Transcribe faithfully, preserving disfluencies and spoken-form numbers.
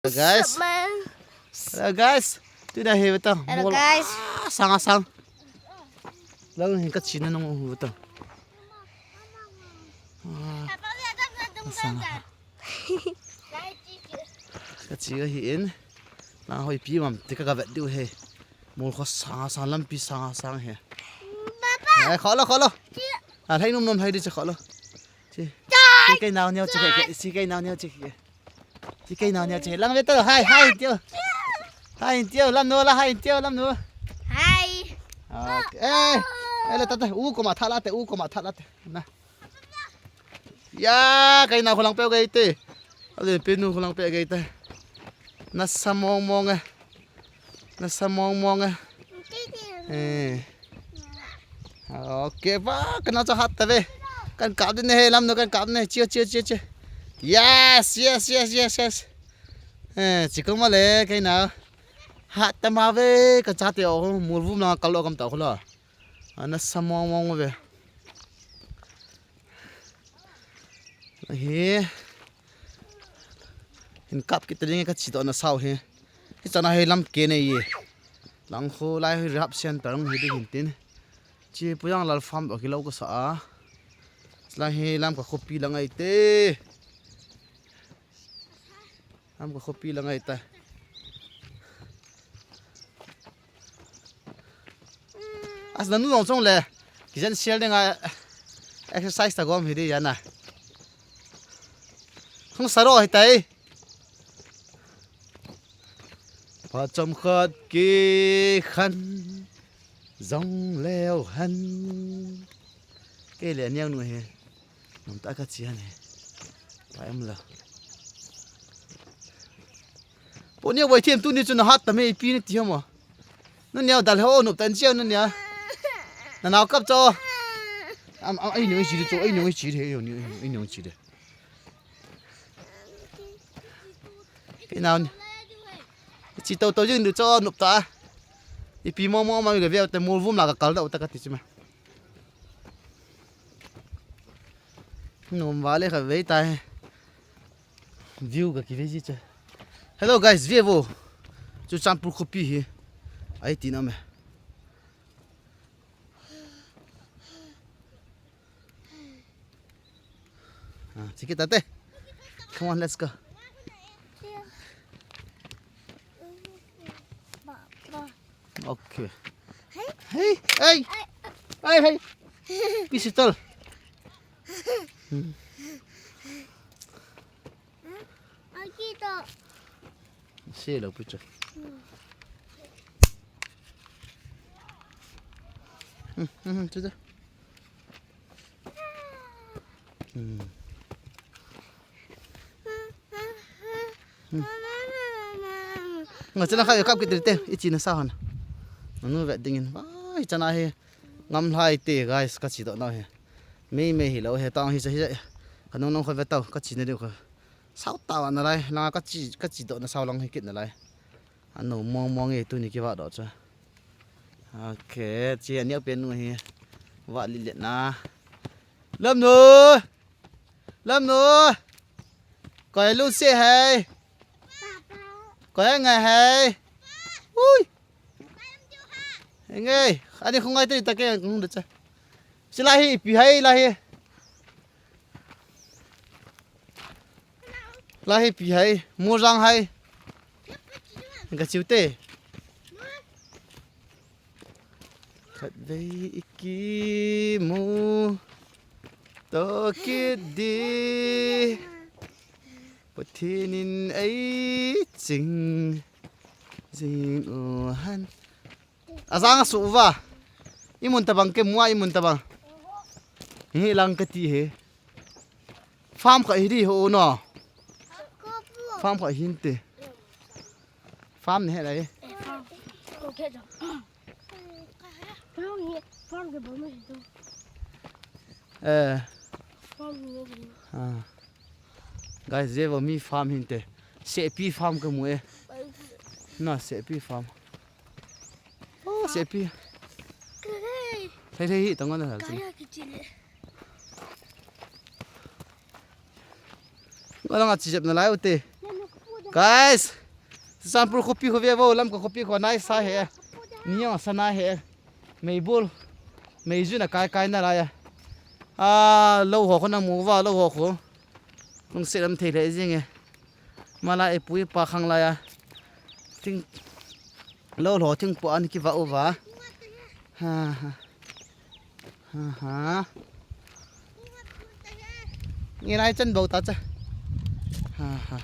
Hello guys. Hello guys. Tuna hi vetang. Hello guys. Sang a sang. Lang hin ka china nung vetang. Sang. Ka chi ahi in. Na hoi pi mam te ka ga vet diu he. Mol kho sang sang lampi sang sang he. Papa. Ai kho lo kho lo. A lai num num lai di che kho lo. Chi. Chi kei nau neo chi kei. Chi kei nau neo chi kei. Chi kei nau neo chi. Lang ve to hai hai tio. Hai tio lam nu la hai tio lam nu. Hai. Okay. Eh. Eh la ta ta u ko ma tha la te u ko ma tha la te. Na. Ya, kei nau kho lang pe gei te. Ale pe nu kho lang pe gei te. Na sa mong mong e. Na sa mong mong e. Eh. Okay, ba, ka nau cha hat ta ve. Kan kap din he lam nu kan kap ne. Chia chia chia chia. Yes, yes, yes, yes, yes. Eh, chi ko ma le kei nau. Hat ta ma ve ka cha te o mul vum na kal lo kam ta kho la. Ana sa mong mong ve. Hi. Hin kap kit ding ka chi to na sau hi. Hi chana hi lam ke nei ye. Lang kho lai hi rehab center hung hi ding hin tin. Chi pu yang lal farm to ki lo ka sa a. Lai hi lam ka khopi lang ai te. Lam ka khopi lang ai ta. As nanu long chong le. Kijen sial ding a exercise ta gom hi di yana. Hung saro hi tai. Pa chom khat ki khan zong leo han. Kei le niang nu hi. Nom ta ka chi han hi. Pa em la. Po niang boi thiam tu ni chu na hat ta me pi ni ti hamo. Nania dal ho nop tan chiang nania. Na nau kap cho. Am am ai nung chi cho ai nung chi he ai nung chi de. Kei nau ni. Chi to to jing du cho nop ta. Ipi mo mo ma mi ga veu te mol vum la ka kal da uta ka ti chi ma. Nom vale ka vei ta he. View ka ki vei ji che. Hello guys, view vo. Churachandpur khopi hi. Ai ti na me. Ah, check it out. Come on, let's go. Okay. Hey, hey, hey, hey. Pistol. Hmm. Se lo pu cha. Hmm, hmm, hmm, chuta. Hmm. Hmm. Nga chana kha kap kit te, i chi na sa hon. Anu vet dingin. Vai chana hi. Ngam lai te, guys, ka chi do na he. Mei mei hi lo he, tang hi sa hi sa. Ka nung nung kho ve tau, ka chi na diu kho. Sau ta wa na lai, langa ka chi, ka chi do na sau lang hi kit na lai. Anu mong mong e tu ni ki va do cha. Okay, chi a niak pen nu hi. Va li le na. Lam nu. Lam nu. Koi lu se hai. Koi ngai hai. Ui. Ngai. Ani khong ngai te ta ke nung de cha. Si la hi pi hai la hi. La hi pi hai, murang hai. Ka chiu te. Khat vei i ki mu. To kit di. Pathian in ei ching. Jing u han. Ajang asu uva. Imun tabang ke mua imun tabang. Hi lang ka ti he. Farm kha hi di ho no. Farm kha hin te. Farm ne he lai. Eh. Ah. Guys, je vo mi farm hin te. Sepi farm ka mu e. Na sepi farm. Oh, sepi. Hei hei hi tang na. Wala nga chi jep na lai u te. Guys, Churachandpur khopi khu ve vo, Lamka khopi khu nai sa he. Ni jong sa nai he. Meibol. Meijun akai kai nalai a. Ah, lou ho khu nang mu uva, lou ho khu. Lungset um thei lheh jing e. Mala ipu ipa khang lai a. Thing, lou lho thing po a ana kivah uva. Ha ha. Ha ha. Nge nai chan bou ta cha. Ha ha.